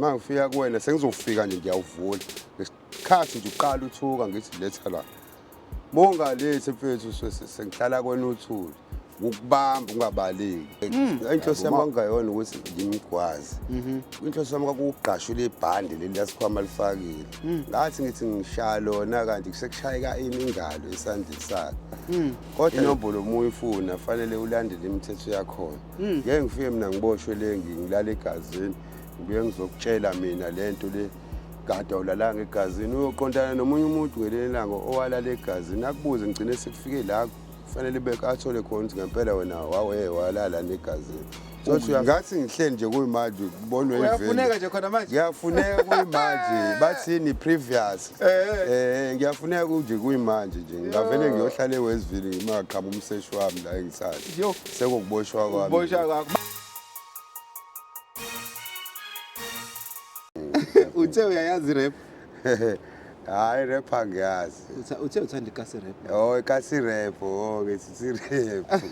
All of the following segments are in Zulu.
Uma ngifika kuwena sengizofika nje ngiyawuvula. Ngesikhathi nje uqala uthuka ngithi letha la. Mongalethi mfethu sengihlala kwena uthuli. Ukubamba ungabaleki. Inhloso yami kwakungayona ukuthi ngimgwaze. Inhloso yami kwakugqashula ibhande leli lasikhwama lifakile. Ngathi ngithi ngishaya lona kanti sekushayeka ini ingalo esandleni sakhe. Kodwa inombolo uma uyifuna fanele ulandele imithetho yakhona. Ngeke ngifike mina ngiboshwe le ngilala egazini. Ngibuye ngizokutshela mina le nto le kade awulalanga egazini uyoqondana nomunye umuntu ngelinye ilanga owalala egazini akubuze ngigcine sekufike la kufanele beke athole khona ukuthi ngempela wena wawe walala negazini. Sothi ngathi ngihleli nje kuyimanje kubonwe iveni. Uyafuneka nje khona manje. Ngiyafuneka kuyimanje bathini previous. Eh ngiyafuneka nje kuyimanje nje ngavele ngiyohlala eWestville ngimaqhamu umseshi wami la engithatha. Sekukuboshwa kwami. Boshwa kwakho. Uthe uyayazi rap? Hayi rap angiyazi. Uthe uthanda ikasi rap. Oh ikasi rap, oh ngithi rap.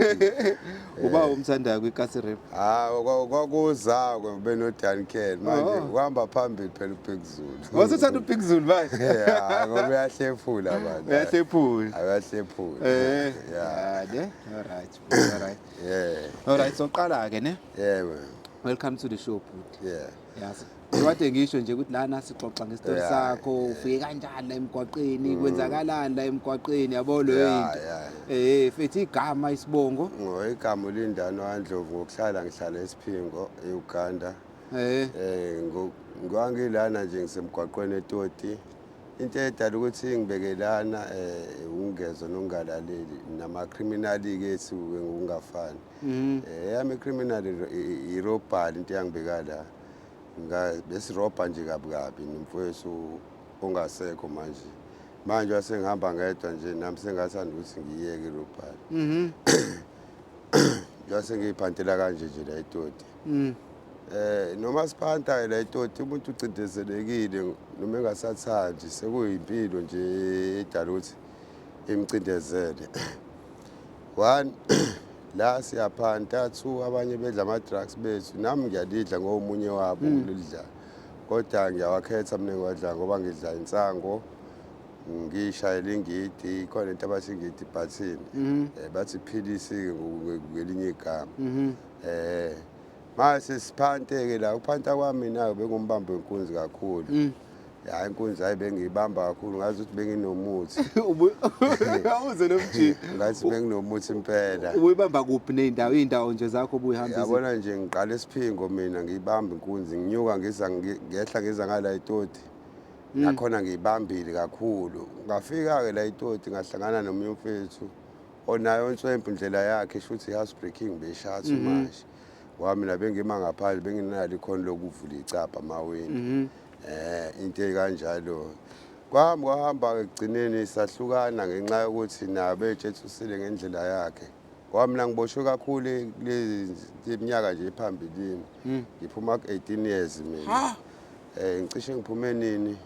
Uba umthandayo kwikasi rap. Ah kwakuzakwe beno Duncan manje oh. uhamba phambili phela uBig Zulu. Wasuthanda uBig Zulu manje. Yeah, ngoba uyahlephula manje. Uyahlephula. Uyahlephula. Eh. Yeah. Ne? All right. All right. Yeah. All right, so qala ke ne? Yebo. Welcome to the show bhuti. Yeah. Yazi. Kade ngisho nje ukuthi lana sixoxa ngestori sakho, ufike kanjani la emgwaqeni, kwenzakalani la emgwaqeni, yabo leyo into. Eh, fethi igama isibongo. Ngo igama uLindani waNdlovu ngokuhlala ngihlala eSiphingo eUganda. Eh. Eh ngangilana nje ngisemgwaqweni eToti. Into edala ukuthi ngibekelana eh ungezwa nokungalaleli nama criminal ke ethu ngokungafani. Mm. Eyami criminal irobhali into eyangibeka la. Besirobha nje kabi kabi nomfowethu ongasekho manje. Manje wasengihamba ngedwa nje nami sengathanda ukuthi ngiyeke irobhali. Mhm. Ngase ngiyiphantela kanje nje la etoti. Mm. Eh noma siphanta la etoti umuntu ucindezelekile noma engasathandi sekuyimpilo nje edala ukuthi imcindezele. One la siyaphanta, two abanye bedla ama-drugs bethu nami ngiyalidla ngomunye wabo ngilidla kodwa ngiyawakhetha mina engiwadla ngoba ngidla insango ngiyishayela ingidi khona into abathi ingidi ibhathini bathi philisi-ke ngelinye igama mase siphante-ke la ukuphanta kwami nayo bengumbambo wenkunzi kakhulu. Ya inkunzi hayi bengiyibamba kakhulu ngazi ukuthi benginomuthi. Awuze nomjini. Ngathi benginomuthi impela. Ubuyibamba kuphi ney'ndawo iy'ndawo nje zakho obuyihamba? Yabona nje ngiqala esiphingo mina ngiyibamba inkunzi nginyuka ngiza ngehla ngiza ngala itoti. Nakhona ngiyibambile kakhulu. Ngafika-ke la itoti ngahlangana nomunye umfethu onayo onswempu indlela yakhe shuthi house breaking beshaya too much. Ngoba mina bengima ngaphandle benginalo ikhono lokuvula icabha amawindi. Into ekanjalo. Kwami kwahamba ekugcineni sahlukana ngenxa yokuthi nabo etshethusile ngendlela yakhe. Ngoba mina ngiboshwe kakhulu kulezi minyaka nje ephambilini. Ngiphuma ku-18 years mina. Ngicishe ngiphume nini?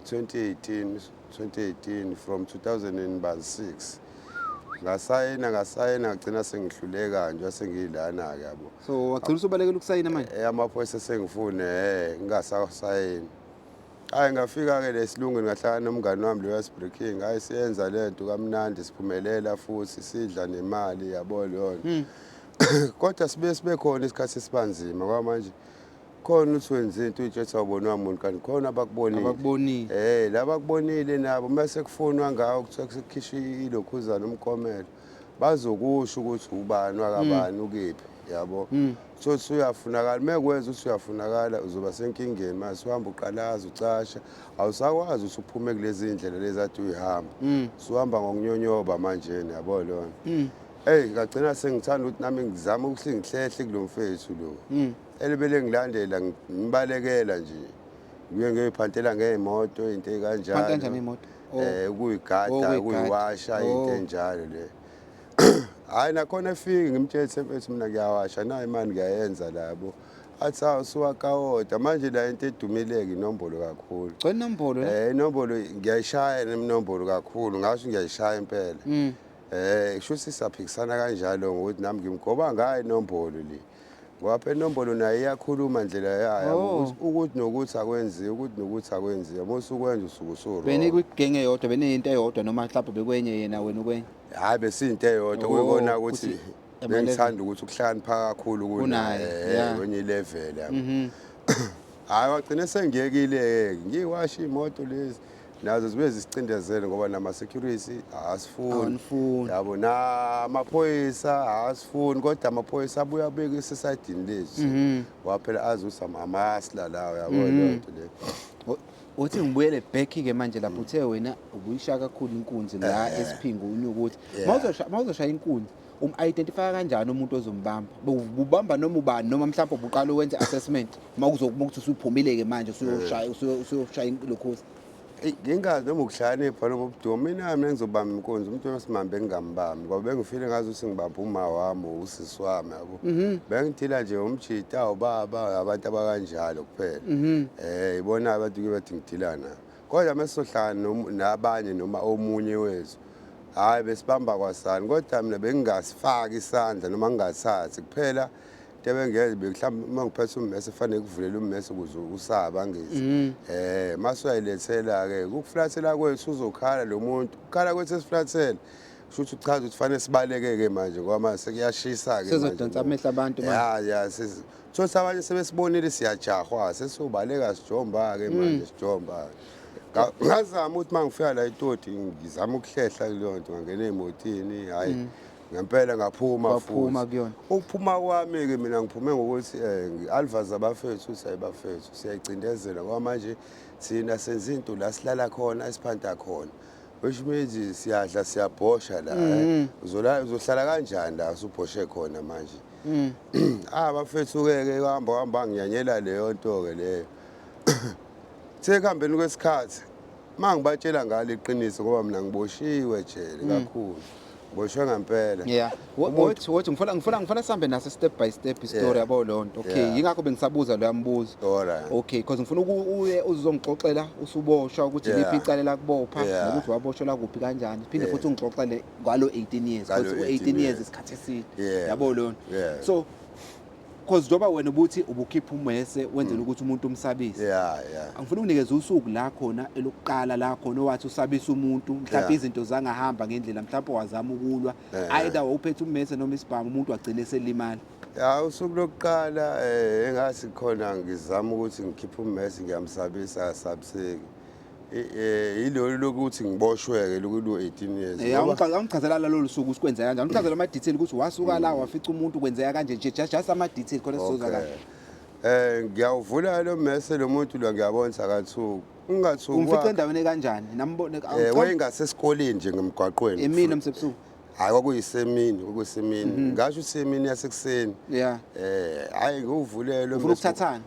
2018 2018 from 2006. Ngasayina ngasayina ngagcina sengihluleka nje sengilana ke yabo. So wagcina usubalekela ukusayina manje? Amaphoyisa sengifune ngingasasayini. Hayi ngafika ke lesilungwini ngahlala nomngani wami lo yasibreaking. Hayi siyenza lento kamnandi siphumelela futhi sidla nemali yabo leyo. Kodwa sibe sibe khona isikhathi esibanzima kwamanje. Khona uthi wenza into uyitshetha awubonwa muntu kanti khona abakubonile. Abakubonile. Laba kubonile nabo mase kufonwa ngawo kuthiwa kusekhishwa ilokhuzana umkomelo. Bazokusho ukuthi ubani wakabani ukephi yabo. So usuyafunakala mekwenza ukuthi uyafunakala uzoba senkingeni mase uhamba uqalaza ucasha awusakwazi ukuthi uphume kulezi ndlela lezi ade uyihamba. Usuhamba ngokunyonyoba manje yabo lona. Hey ngagcina sengithanda ukuthi nami ngizama ukuthi ngihlehle kulomfethu lo. Elibele ngilandela ngibalekela nje. Ngiye ngiyoyiphantela ngey'moto into ey'kanjalo. Phanta kanjani iy'moto? Oh. Ukuyigada, Oh, ukuyigada. ukuyiwasha into Oh. enjalo le. Hayi nakhona efike ngimtshele mfethu mina ngiyawasha nayi imali ngiyayenza labo. Athi hawu suwakawoda manje la into edumile-ke inombolo kakhulu. Gcwele inombolo la. Inombolo ngiyayishaya inombolo kakhulu ngasho ngiyayishaya impela. Kusho ukuthi siyaphikisana kanjalo ngokuthi nami ngimgoba ngayo inombolo le. Ngoba phela inombolo nayo iyakhuluma ndlela yayo Oh. ukuthi nokuthi akwenziwe, ukuthi nokuthi akwenziwe. Uma usukwenza usuke usu-wrong. Benikwigenge eyodwa, beniyinto eyodwa noma mhlawumbe bekwenye yena wena ukwenye? Hhayi, besiyinto eyodwa. Oh, Kuyikona ukuthi ukuthi bengithanda ukuthi ukuhlakanipha kakhulu kunaye, kunaye, kwenye ilevel yabo. Hhayi, wagcina sengiyekile-ke, ngiyiwashe iy'moto lezi nazo zibe zisicindezele ngoba nama-security asifuni. Awanifuni. Yabo, namaphoyisa asifuni, kodwa amaphoyisa abuye abeke esesayidini lethu. Ngoba phela azi ukuthi ama-hustler lawo, yabo, leyo nto leyo. Uthi ngibuyele back-ke manje lapho uthe wena ubuyishaya kakhulu inkunzi la esiphingo unyuka ukuthi mawuzoshaya inkunzi um-identify kanjani umuntu ozombamba? Ubamba noma ubani noma mhlawumbe ubuqala wenze assessment mawuzokuba ukuthi usuphumile-ke manje usuyoshaya usuyoshaya lokhozi? Eyi, ngingazi noma ukuhlakanipha noma ubudumo, mina ngizobamba inkunzi umuntu wesimambe ngingambambi ngoba bengifile ngazi ukuthi ngibamba uma wami usisi wami, yabo. Bengidila nje umjita, ubaba, abantu abakanjalo kuphela. Ibona abantu ke bathi ngidila nabo. Kodwa mesizohlangana nabanye noma omunye wethu, hhayi besibamba kwasani, kodwa mina bengingasifaki isandla noma ngingathathi kuphela. Into ebengiyeza mhlawumbe uma ngiphethe ummese kufanele kuvulele ummese ukuze usaba angithi. Mase uyayilethela-ke ukuflathela kwethu uzokhala lo muntu, ukukhala kwethu esiflathela kusho ukuthi uchaza ukuthi fanele sibaleke-ke manje ngoba manje sekuyashisa-ke. Sezodonsa amehlo abantu manje. Ya, ya, thothi abanye sebesibonile siyajahwa, sesiyobaleka sijomba-ke manje, sijomba. Ngazama ukuthi uma ngifika la eToti ngizama ukuhlehla kuleyo nto, ngangena ey'motini, hhayi ngempela ngaphuma Waphuma futhi. kuyona. Ukuphuma kwami-ke mina ngiphume ngokuthi ngi-advise abafethu ukuthi hayi bafethu siyayicindezela ngoba manje thina senza into la silala khona esiphanta khona, which means siyadla siyabhosha la. Uzohlala kanjani la usubhoshe khona manje? Bafethu-ke ke hamba hamba ngiyanyela leyo nto-ke leyo. Sekuhambeni kwesikhathi uma ngibatshela ngalo iqiniso ngoba mina ngiboshiwe jele kakhulu, ngiboshwe ngempela. Yeah. Wothi ngifuna sihambe naso step by step istory, yabo leyo nto. Okay, yingakho bengisabuza loya mbuzo. Alright. Okay, because ngifuna uye uzongixoxela usuboshwa ukuthi liphi icala lakubopha nokuthi waboshelwa kuphi kanjani. Phinde futhi ungixoxele ngalo 18 years Ngalo because 18 u-18 years years. isikhathi eside. Yabo leyo nto. So because njengoba wena ubuthi ubukhipha umese wenzela ukuthi umuntu umsabise. Yeah. Angifuna ukunikeza usuku la khona elokuqala la khona owathi usabisa umuntu mhlawumbe izinto zangahamba ngendlela, mhlawumbe wazama ukulwa, either wawuphethe ummese noma isibhamu, umuntu wagcina eselimala. Ya, usuku lokuqala engathi khona ngizama ukuthi ngikhiphe ummese ngiyamsabisa, asabiseki. Yilolu lokuthi ngiboshweke lokulo 18 years. Awungichazela lolu suku usikwenzeka kanjani? Ungichazela ama detail ukuthi wasuka la wafica umuntu kwenzeka kanje nje, just ama detail khona sizozwa kahle. Ngiyawuvula lo mmese lo muntu lo ngiyabona akathuki. Ungathuki. Umfice endaweni kanjani? Nambone Wayengasesikoleni nje ngemgwaqweni. Emini noma sebusuku? Hayi, kwakuyisemini, kwakuyisemini. Ngasho isemini yasekuseni. Hayi ngiwuvulele lo Ufuna mmese. ukuthathana?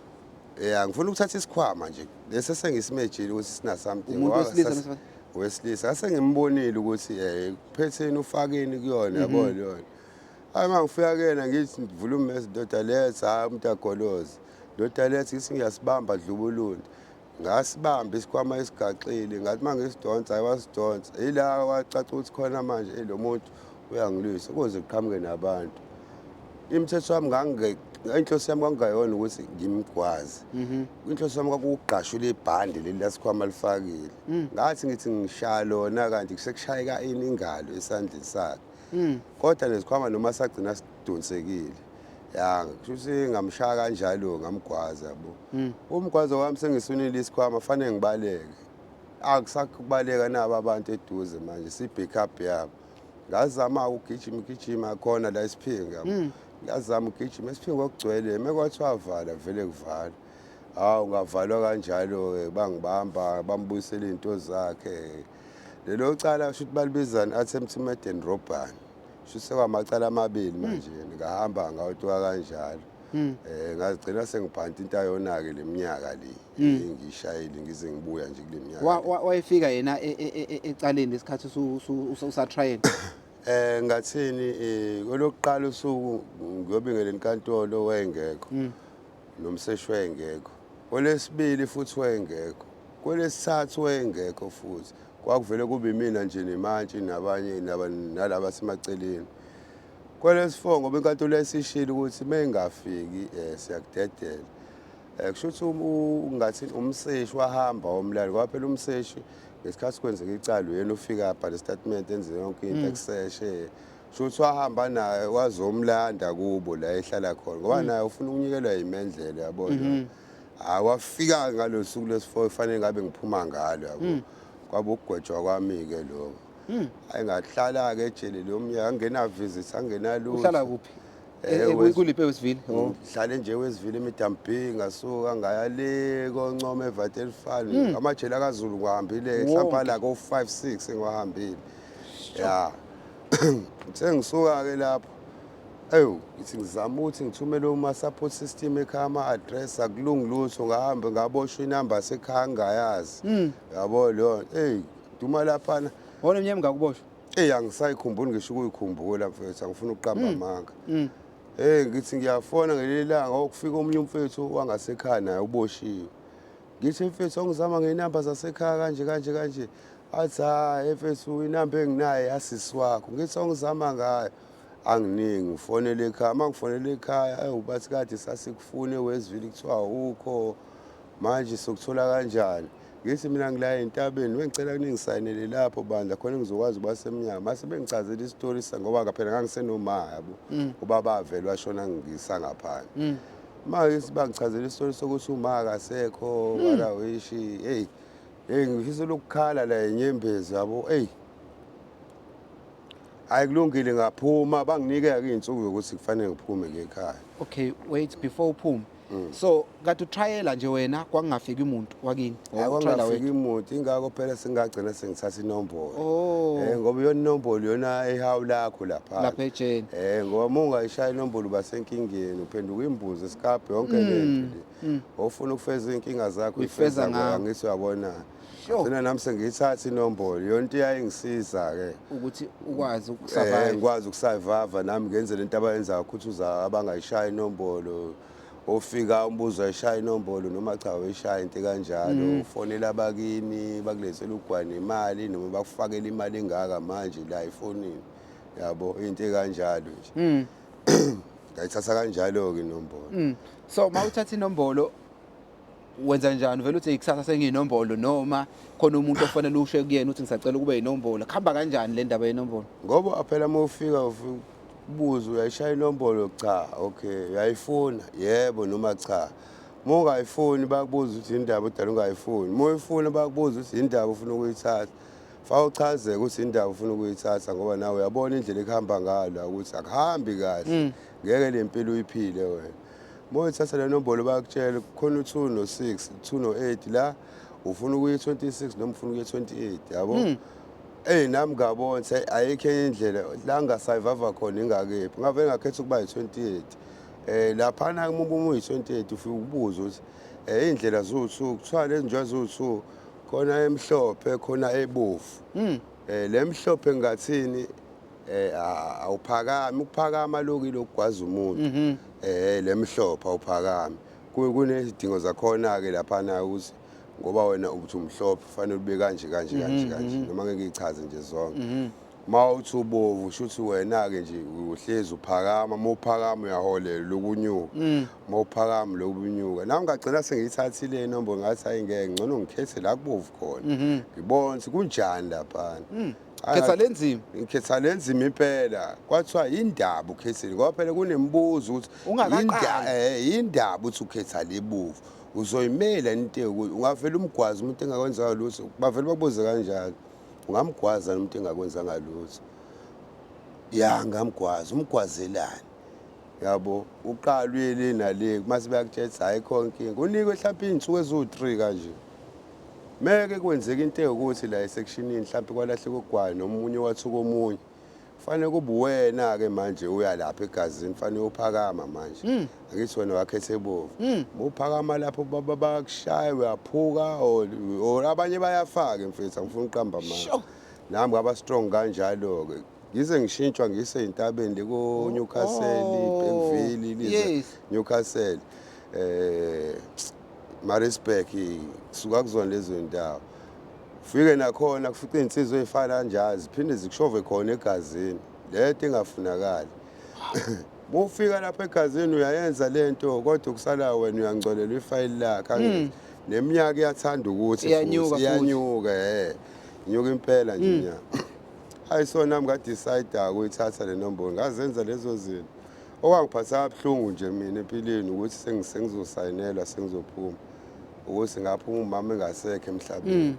Yeah, ngifuna ukuthatha isikhwama nje. Lesi sengisimejile ukuthi sina something. Umuntu wesilisa noma Wesilisa. Ngase ngimbonile ukuthi kuphetheni ufakeni kuyona, yabo leyona. Hayi uma ngifika kuyena ngithi ngivula ummese, ndoda letha, hayi umuntu agoloze. Ndoda letha, ngithi ngiyasibamba dlubuluntu. Ngasibamba isikhwama esigaxile, ngathi uma ngisidonsa, hayi wasidonsa. Yila kwacaca ukuthi khona manje lo muntu uyangilwisa ukuze kuqhamuke nabantu. Imithetho yami inhloso yami kwakungayona ukuthi ngimgwaze. Inhloso yami kwakugqashula ibhande leli lasikhwama lifakile. Ngathi ngithi ngishaya lona kanti sekushayeka ini ingalo esandleni sakhe. Kodwa nesikhwama noma sagcina sidonsekile. Ya, kusho ukuthi ngamshaya kanjalo ngamgwaza, yabo. Umgwazo wami sengisunile isikhwama fanele ngibaleke. Akusakubaleka nabo abantu eduze manje si backup yabo. Ngazama ukugijima gijima khona la esiphingo, yabo. Ngazama ukugijima esiphingo okugcwele, mekwathiwa vala vele kuvala. Hawu ngavalwa kanjalo ke, bangibamba bambuyisela izinto zakhe. Lelo cala kusho ukuthi balibizana attempted murder and robbery. Kusho sekwamacala amabili manje ngahamba ngawutuka kanjalo. Ngazigcina sengibhanta into ayona ke leminyaka le engishayile ngize ngibuya nje kule minyaka. Wayefika yena ecaleni lesikhathi usa trial? Ngathini kolokuqala usuku ngiyobingela enkantolo wayengekho. Nomseshi wayengekho. Kwelesibili futhi wayengekho. Kwelesithathu wayengekho futhi. Kwakuvele kube imina nje nemantshi nabanye nalaba semaceleni. Kwelesi-4 ngoba inkantolo yayisishilo ukuthi uma ingafiki siyakudedela. Kusho ukuthi ungathi umseshi wahamba womlali ngoba phela umseshi ngesikhathi kwenzeka icala uyena ufika abhale isitatimende enze yonke into ekuseshe. Kusho ukuthi wahamba naye wazomlanda kubo la ehlala khona ngoba naye ufuna ukunyikelwa yimendlela yabona. Hayi wafika ngalo suku lesi-4 kufanele ngabe ngiphuma ngalo yabo. Kwaba ukugwetshwa kwami-ke lokho. Hayi ngahlala-ke ejele leyo mnyaka angena-visit angenalutho. Uhlala kuphi? Kuliphi eWestville? Oh. Ngihlale nje eWestville eMidambi ngasuka ngaya le koNcome eVatelfan. Amajele akaZulu ngihambile mhlawumbe la ko 5 6 engiwahambile. Ya. Sengisuka ke lapho. Ewu ngithi ngizama ukuthi ngithumele uma support system ekhaya ama address akulungi lutho ngahambe ngaboshwa inamba yasekhaya ngingayazi. Yabo leyo. Hey duma laphana. Wona eminyaka ngakuboshwa? Eyi angisayikhumbuli ngisho ukuyikhumbula mfethu angifuni ukuqamba amanga. Hey ngithi ngiyafona ngeleli langa okufika omunye umfethu wangasekhaya naye uboshiwe. Ngithi mfethu ongizama ngey'namba zasekhaya kanje kanje kanje. Athi hhayi mfethu inamba enginayo yasisi wakho. Ngithi ongizama ngayo anginingi ngifonele ekhaya. Uma ngifonele ekhaya ewu bathi kade sasikufuna eWestville kuthiwa awukho manje sokuthola kanjani. Ngithi mina ngila entabeni bengicela ningisayinele lapho bandla khona ngizokwazi ukuba semnyango. Mase bengichazela isitori ngoba phela ngangisenoma yabo. Ubaba avele washona ngisangaphandle. Manje bangichazela isitori sokuthi uma akasekho walawishi hey hey ngifisa ukukhala la inyembezi yabo hey hayi kulungile ngaphuma banginike-ke iy'nsuku zokuthi kufanele ngiphume ngekhaya. Okay wait before uphume. So kade utrayela nje wena kwakungafiki umuntu wakini. Hayi kwangafiki umuntu ingakho phela singagcina sengithatha inombolo. Oh. Ngoba iyona inombolo iyona ehawu lakho lapha. Lapha ejele. Ngoba uma ungayishaya inombolo uba senkingeni uphenduka imbuzi esikabhe yonke lento le. Ofuna ukufeza iy'nkinga zakho uyifeza ngayo. Angithi uyabona. Gcina nami sengiyithatha inombolo yonke iyayingisiza-ke ukuthi ukwazi ukusurvive. Ngikwazi ukusurvive nami ngenze lento abayenzayo khuthuza abangayishaya inombolo. Ofika umbuzo ayishaya inombolo noma cha uyishaya into kanjalo ufonela abakini bakulethela ugwayi nemali noma bakufakela imali engaka manje la efonini yabo into ekanjalo nje. Ngayithatha kanjalo-ke inombolo. So mawuthatha inombolo wenza njani vele uthi ikusasa sengiyinombolo noma khona umuntu ofanele usho kuyena uthi ngisacela ukube inombolo kuhamba kanjani le ndaba yenombolo? Ngoba phela uma ufika ubuze uyayishaya inombolo cha okay uyayifuna yebo noma cha. Uma ungayifuni bakubuza ukuthi indaba udala ungayifuni. Uma uyifuna bakubuza ukuthi indaba ufuna ukuyithatha. Fa uchazeke ukuthi indaba ufuna ukuyithatha ngoba nawe uyabona indlela ekuhamba ngayo ukuthi akuhambi kahle. Ngeke le mpilo uyiphile wena. Uma uyithatha le nombolo bayakutshela khona u-2 no-6, 2 no-8 la ufuna ukuya 26 noma ufuna ukuya 28 yabo. Ey nami ngabona ukuthi ayikho enye indlela la ngingasayivava khona ingakephi. Ngavele ngakhetha ukuba yi-28. Laphana uma uyi-28 ufike ukubuza ukuthi iy'ndlela ziwu-2 kuthiwa lezi nje ziwu-2 khona emhlophe khona ebovu. Le mhlophe ngathini awuphakami ukuphakama lokhu ilokugwaza umuntu. Le mhlophe awuphakami. Kunezidingo zakhona ke laphana ukuthi ngoba wena uthi umhlophe kufanele ube kanje kanje kanje kanje noma ngeke ngichaze nje zonke. Ma uthi ubovu usho ukuthi wena-ke nje uhlezi uphakama, uma uphakama uyaholela lokunyuka. Uma uphakama lokunyuka. Nami ngagcina sengiyithathile inombolo ngathi hayi ngeke ngcono ngikhethe la kubovu khona. Ngibone ukuthi kunjani laphana. Khetha lenzima. Ngikhetha lenzima impela. Kwathiwa indaba ukhethile ngoba phela kunemibuzo ukuthi indaba ukuthi ukhetha lebovu. Uzoyimela into ekuyo. Ungavela umgwazi umuntu engakwenzanga lutho. Bavele bakubuze kanjalo. Ungamgwaza umuntu engakwenzanga lutho. Ya ngamgwaza, umgwazelani? Yabo, uqala uye le nale mase bayakutshela ukuthi hayi khona inkinga. Unikwe mhlawumbe iy'nsuku eziwu-3 kanje. Meke kwenzeka into ewukuthi la esekshinini mhlawumbe kwalahleka ugwayi noma omunye wathuka omunye. Kufanele kube uwena-ke manje uya lapha egazini kufanele uphakama manje. Angithi wena wakhetha ebovu. Uma uphakama lapho bakushaya uyaphuka or abanye bayafaka mfethu angifuni ukuqamba amanga. Nami ngaba strong kanjalo-ke. Ngize ngishintshwa ngise ey'ntabeni le ko-Newcastle, Bergville, Lizwe, Newcastle. Maritzburg suka kuzona lezo ndawo. Ufike nakhona kufica iy'nsizwa ey'fana kanjalo ziphinde zikushove khona egazini. Lento engafunakali. Mufika lapha egazini uyayenza lento, kodwa kusala wena uyangcolela ifayili lakhe, angithi neminyaka iyathanda ukuthi Iyanyuka futhi. Iyanyuka, inyuka impela nje iminyaka. Hayi, so nami nga-decide ukuyithatha le nombolo, ngazenza lezo zinto. Okwangiphatha kabuhlungu nje mina empilweni ukuthi sengizosayinelwa, sengizophuma, ukuthi ngaphuma umama engasekho emhlabeni.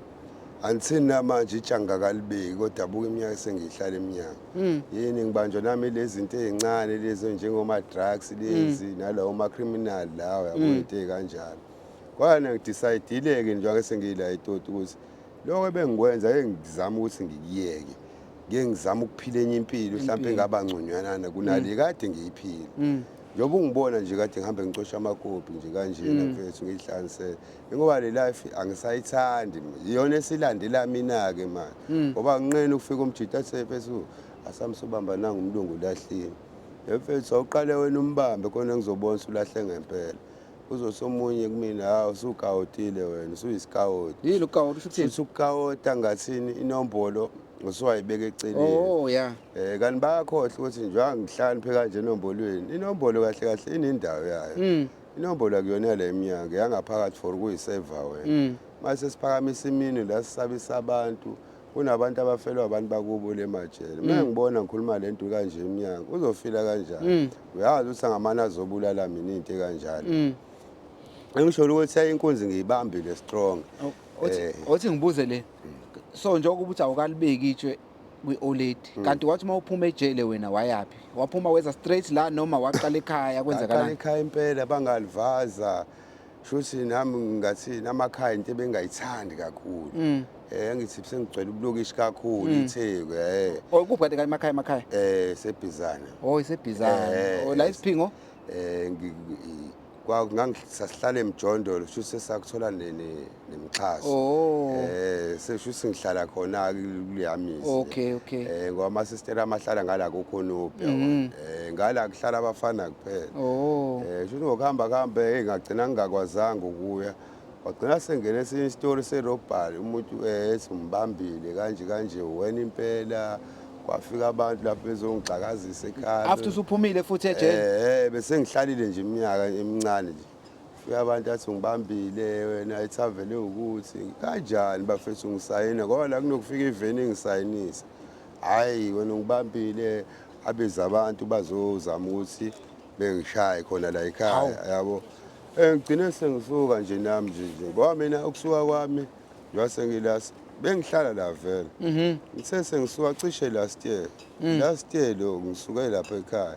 Anithini namanje itsha ngingakalibeki, kodwa buka iminyaka sengiyihlala eminyaka yini ngibanjwa nami lezi zinto ey'ncane lezi njengoma-drugs lezi nalawo ma-criminal lawo, yabo, into ey'kanjalo. Kodwa ngi-decide-ile-ke njengoba sengiyila eToti ukuthi lokho ebengikwenza ake ngizame ukuthi ngikuyeke, ngike ngizame ukuphila enye impilo, mhlawumpe engaba ngconywanana kunale kade ngiyiphila. Njengoba ungibona nje kade ngihambe ngicosha amakopi nje kanjena, mfethu, ngiyihlanganisele, ngoba le life angisayithandi, iyona esilandela mina-ke manje, ngoba nginqena ukufika umjita athi, "Mfethu, asami sobamba nanga umlungu ulahlile." Mfethu, awuqale wena umbambe khona ngizobona ukuthi ulahle ngempela. Uzothi omunye kumina, "Hawu, usukawotile wena, usuyisikawoti." Yini ukawoti? Usho ukuthini? Futhi ukukawota ngathini, inombolo usuwayibeka eceleni. Oh yeah. Kanti bayakhohlwa ukuthi njengoba ngihlakaniphe kanje enombolweni, inombolo kahle kahle inendawo yayo. Inombolo akuyona le eminyaka yangaphakathi for kuyiseva wena. Mase siphakamisa imini la sisabisa abantu, kunabantu abafelwa abantu bakubo le majele. Uma ngibona ngikhuluma lento kanje eminyaka, uzofila kanjani? Uyazi ukuthi angamane azobulala mina, into ekanjalo. Engisho ukuthi ayinkunzi ngiyibambile strong. Othi othi ngibuze le. So njengoba ukuthi awukalibeki itshe kwi-old, kanti wathi uma uphuma ejele wena wayaphi? Waphuma weza straight la noma waqala ekhaya? Aqala Kwenzakalani? ekhaya impela, bangalivaza. Shuthi nami ngathi namakhaya into ebengayithandi kakhulu. Ngithi sengigcwele ubulokishi kakhulu iTheku Oh, kuphi kade emakhaya, emakhaya? Sebhizana. Oh, isebhizana. Oh, la isiphingo. Kwa ngangisasihlala emjondolo, shuthi sesakuthola nemixhaso. Seshuthi ngihlala khona kuleyamizi. Okay. Ngoba ama sister amahlala ngala kukhonuphi, yabo. Ngala kuhlala abafana kuphela. Shuthi ngokuhamba kuhambe, hey, ngagcina ngingakwazanga ukuya. Wagcina sengena esinye isitori se-robbery, umuntu ethi umbambile kanje kanje wena impela, kwafika abantu lapho bezongixakazisa ekhaya. After usuphumile futhi ejele? Bese ngihlalile nje iminyaka emincane nje. Fika abantu athi ngibambile wena ethavele ukuthi kanjani bafethu, ngisayina ngoba la kunokufika iveni ngisayinisa. Hayi, wena ungibambile, abiza abantu bazozama ukuthi bengishaye khona la ekhaya, yabo. Ngigcine sengisuka nje nami nje ngoba mina ukusuka kwami njengoba sengila bengihlala la vele. Ngithe sengisuka cishe last year. Last year lo ngisuke lapha ekhaya.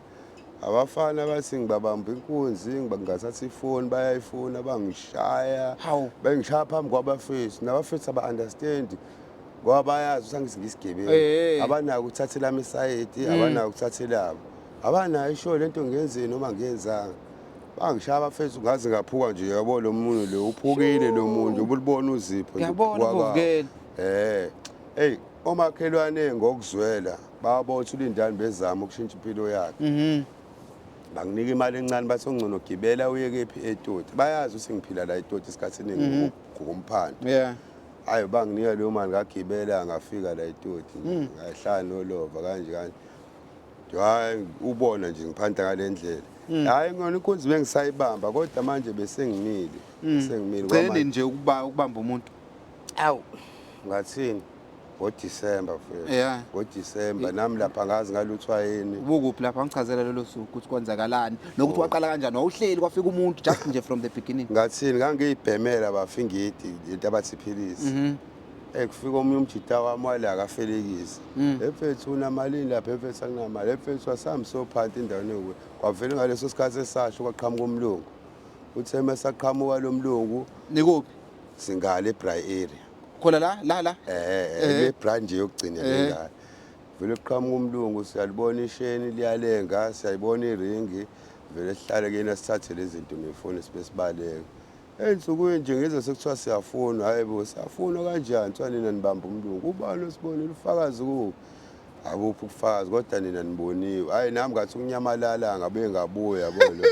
Abafana bathi ngibabamba inkunzi, ngingathatha ifoni bayayifuna, bangishaya. Hawu. Bengishaya phambi kwabafethu. Nabafethu aba-understand ngoba bayazi ukuthi angithi ngisigebengu. Abanako ukuthathela ami isayidi, abanako ukuthathela abo. Abanayo isho lento ngiyenzeni noma ngiyenzanga. Bangishaya abafethu ngaze ngaphuka nje, yabo, lo muntu lo uphukile, lo muntu ubulibona uzipho nje. Ngiyabona. Uphuka kwawo. Uvukele. Hey, omakhelwane ngokuzwela babona ukuthi uLindani bezama ukushintsha impilo yakhe. Banginika imali encane, bathi ongcono gibela uye kephi, eToti. Bayazi ukuthi ngiphila la eToti isikhathi esiningi ngokumphando. Hayi, banginika leyo mali, ngagibela ngafika la eToti, ngahlala nolova kanje kanje. Hayi, ubona nje ngiphanda ngale ndlela. Hayi, ngona inkunzi bengisayibamba, kodwa manje bese ngimile. Bese ngimile. Gcine nini nje ukuba ukubamba umuntu? Awu, ngathini? NgoDisemba, mfethu. NgoDisemba nami lapha ngazi ngaluthwa yini. Ubukuphi lapha? Ngichazela lolo suku ukuthi kwenzakalani nokuthi waqala kanjani. Wawuhleli kwafika umuntu, just nje from the beginning. Ngathini, ngangiyibhemela bafingidi into abathi iphilisi. Kufika omunye umjita wami wala akafelekisi. Mfethu, unamalini lapha? Mfethu, anginamali. Mfethu, asambe sophanti endaweni ewukuthi. Kwavele ngaleso sikhathi esasho kwaqhamuka umlungu. Uthe mesaqhamuka lo mlungu Nikuphi? Singale eBray area. Khona la la la. Le brand nje yokugcina lengane. Vele kuqhamuka umlungu, siyalibona isheni liyalenga, siyayibona iringi, vele sihlale kuyena sithathe lezi zinto nefoni sibe sibaleka. Ey'nsukwini nje ngizwe sekuthiwa siyafunwa, hayi bo, siyafunwa kanjani? Kuthiwa nina nibamba umlungu. Ubani osibonile, ufakazi kuphi? Abuphi ubufakazi, kodwa nina niboniwe. Hhayi, nami ngathi ukunyamalala ngabuye ngabuya, yabo lo.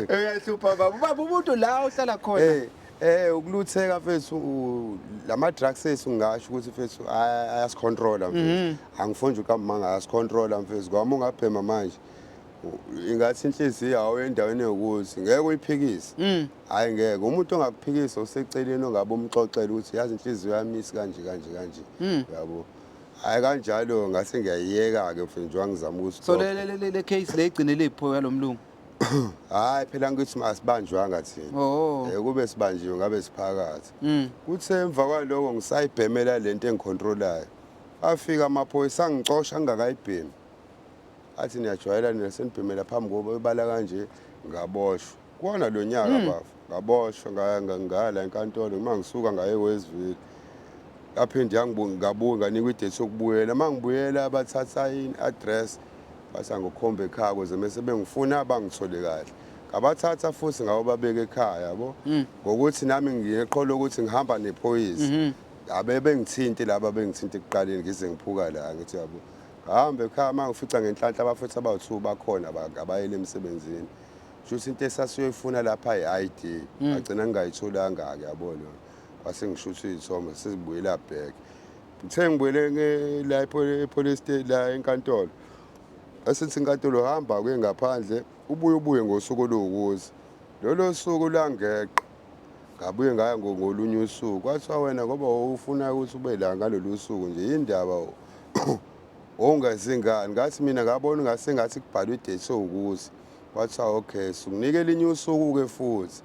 Uyahlupha baba. Ubaba umuntu la uhlala khona. Ukulutheka mfethu, lama drugs ethu, ngingasho ukuthi mfethu ayasicontrola mfethu. Angifuni nje uqamba manga, ayasicontrola mfethu. Ngoba uma ungabhema manje Ingathi inhliziyo awu endaweni yokuthi ngeke uyiphikise. Hayi ngeke, umuntu ongakuphikisa useceleni ongabe umxoxela ukuthi yazi inhliziyo yami isi kanje kanje kanje. Yabo. Hayi kanjalo ngase ngiyayiyeka-ke mfethu njengoba ngizama So ukustop. le case le igcine lipho yalomlungu. Hayi phela ngithi asibanjwanga thina. Oh. Kube sibanjiwe ngabe siphakathi. Kuthe emva kwaloko ngisayibhemela lento engicontrolayo. Afika amaphoyisa angicosha ngingakayibhemi. Athi niyajwayela nina senibhemela phambi koba ebala kanje ngaboshwa. Kuwona lo nyaka bafo. Ngaboshwa ngaya la enkantolo uma ngisuka ngaye Westville. Ngaphinde ngabuya nganikwa idate yokubuyela. Uma ngibuyela bathatha i-address bathi angikhombe ekhaya ukuze mese bengifuna bangithole kahle. Ngabathatha futhi ngawababeka ekhaya yabo. Ngokuthi nami ngineqholo ukuthi ngihamba nephoyisa. Abe bengithinti laba bengithinta ekuqaleni ngize ngiphuka la ngithi yabo. Ngahamba ekhaya uma ngifica ngenhlanhla abafethu abawu-2 bakhona abayele emsebenzini. Kusho into esasiyoyifuna lapha i-ID. Ngagcina ngingayitholanga-ke yabo lona. Kwase ngishutha iy'thombe sesibuyela back. Ngithe ngibuyele la e-police station la enkantolo. Esithi inkantolo hamba kuye ngaphandle ubuye ubuye ngosuku oluwukuthi. Lolo suku langeqa. Ngabuye ngaya ngolunye usuku. Kwathiwa wena ngoba wawufuna ukuthi ube la ngalolu suku nje yindaba ongazingani. Ngathi mina ngabona ngasengathi kubhalwe idate ewukuthi. Kwathiwa okay, sikunika elinye usuku-ke futhi.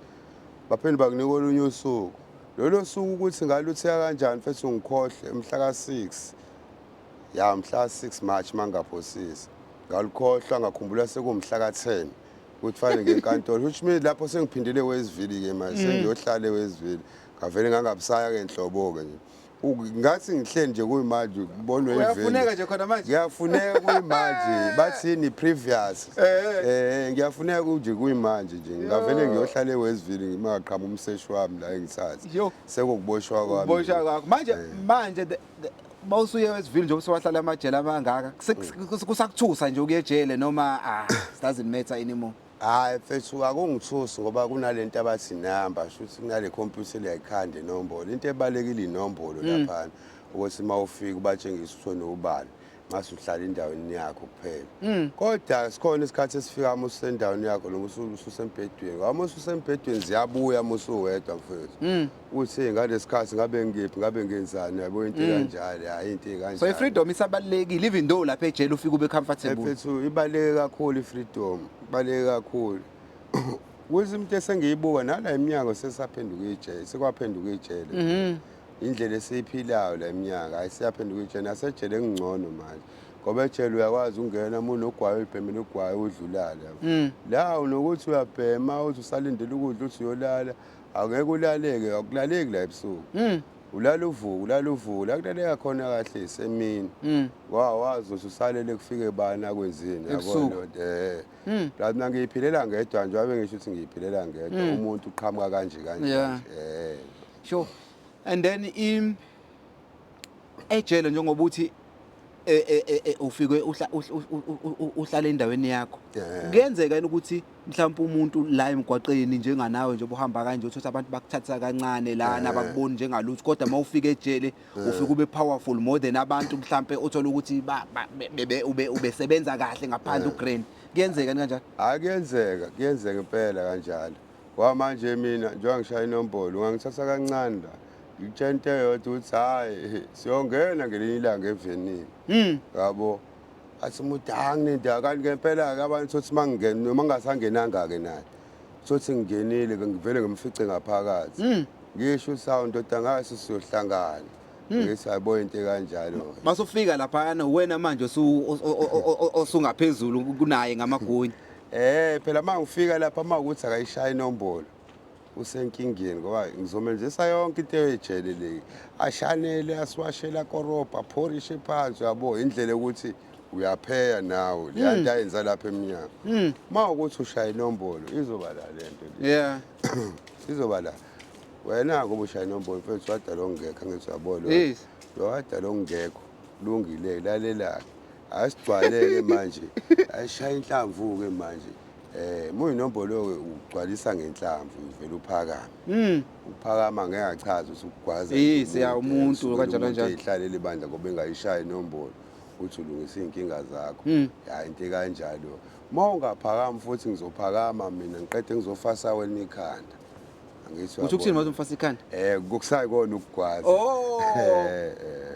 Baphinde bakunika olunye usuku. Lolo suku ukuthi ngalutheka kanjani mfethu ngikhohle mhla ka-6. Ya mhla ka-6 March mangaphosisi. Ngalukhohlwa ngakhumbula sekumhla ka-10 ukuthi fanele ngenkantolo which means lapho sengiphindile Westville-ke manje sengiyohlala eWestville. Ngavele ngangabusaya-ke nhlobo-ke nje. Ngathi ngihleli nje kuyimanje kubonwe iveni. Uyafuneka nje khona manje. Ngiyafuneka kuyimanje bathini previous. Ngiyafuneka nje kuyimanje nje ngavele ngiyohlala eWestville ngimaqhamu umseshi wami la engithathe. Yo. Sekukuboshwa kwami. Uboshwa kwakho. Manje manje mawusuye eWestville nje usuwahlala amajele amangaka kusakuthusa nje ukuya ejele noma it doesn't matter anymore. Hayi mfethu akungithusi ngoba kunalento abathi namba shuthi kunale computer leyayikhanda inombolo. Into ebalekile inombolo laphana ukuthi uma ufika ubatshengisa ukuthi wena ubani mase uhlala endaweni yakho kuphela. Kodwa sikhona isikhathi esifika uma usendaweni yakho noma ususembhedweni. Ngoba uma ususembhedweni ziyabuya uma usuwedwa mfethu. Uthi ngalesikhathi ngabe ngiphi ngabe ngenzani yabo into kanjalo hayi into kanjalo. So i-freedom isabalulekile even though lapha ejele ufike ube comfortable. Mfethu ibaluleke kakhulu i-freedom, ibaluleke kakhulu. Kuthi into esengiyibuka nala eminyango sesaphenduka ijele, sekwaphenduka ijele. Indlela esiyiphilayo la eminyaka hayi siyaphenduka ijele nasejele kungcono manje. Ngoba ejele uyakwazi ukungena uma unogwayi uyibhemela ugwayi udlulale yabo. La unokuthi uyabhema uthi usalindele ukudla uthi uyolala angeke ulaleke akulaleki la ebusuku. Ulala uvuka, ulala uvuka, la kulaleka khona kahle isemini. Wawazi ukuthi usalele kufike bani akwenzini yabo Ebusuku. leyo nto. La mina ngiyiphilela ngedwa nje wabe ngisho ukuthi ngiyiphilela ngedwa umuntu uqhamuka kanje kanje. Yeah. Kanje. Sure. And then im ejele njengoba uthi ufike uhlala endaweni yakho. Yeah. Kuyenzeka yini ukuthi mhlawumbe umuntu la emgwaqeni njenganawe nje uhamba kanje uthola abantu bakuthatha kancane lana bakuboni njengalutho kodwa mawufika ejele ufike ube powerful more than abantu mhlambe othola ukuthi ubesebenza kahle ngaphandle ugrand. Kuyenzeka yini kanjalo? Hayi kuyenzeka, kuyenzeka impela kanjalo. Ngoba manje mina njengoba ngishaya inombolo ungangithatha kancane la. Ngikutshela into eyodwa ukuthi hhayi siyongena ngelinye ilanga evenini. Yabo. Athi umuntu hayi nginendawo kanti ngempela-ke abantu thothi uma ngingena noma ngingasangenanga-ke naye. Thothi ngingenile ngivele ngimfice ngaphakathi. Ngisho ukuthi hawu ndoda ngase siyohlangana. Ngithi hayibo into ekanjalo. Masufika laphana wena manje osungaphezulu kunaye ngamagunya. Phela uma ngifika lapha uma ukuthi akayishayi inombolo usenkingeni ngoba ngizomenzisa yonke into ejele le. Ashanele asiwashela korobha aphorishe phansi yabo indlela yokuthi uyapheya nawe le nto ayenza lapha eminyango. Uma ukuthi ushaya inombolo izoba la lento le. Yeah. Izoba la. Wena ngoba ushaya inombolo mfethu wadala ongekho angithi uyabo lo. Yes. Lo wadala ongekho lungile lalela. Asigcwaleke manje. Ayishaya inhlamvu ke manje. Muyinombolo ke ugcwalisa ngenhlamvu uvela uphakame. Uphakama ngeke achaze ukuthi ukugwaza. Yes, ya, umuntu, kanjalo kanjalo. Ihlalele ibandla ngoba engayishaya inombolo uthi ulungisa inkinga zakho. Ya into kanjalo. Uma ungaphakami futhi ngizophakama mina ngiqede ngizofasa wena ikhanda. Angithi Uthi ukuthini uyabona. mase umfasa ikhanda? Kukusayikona ukugwaza. Oh.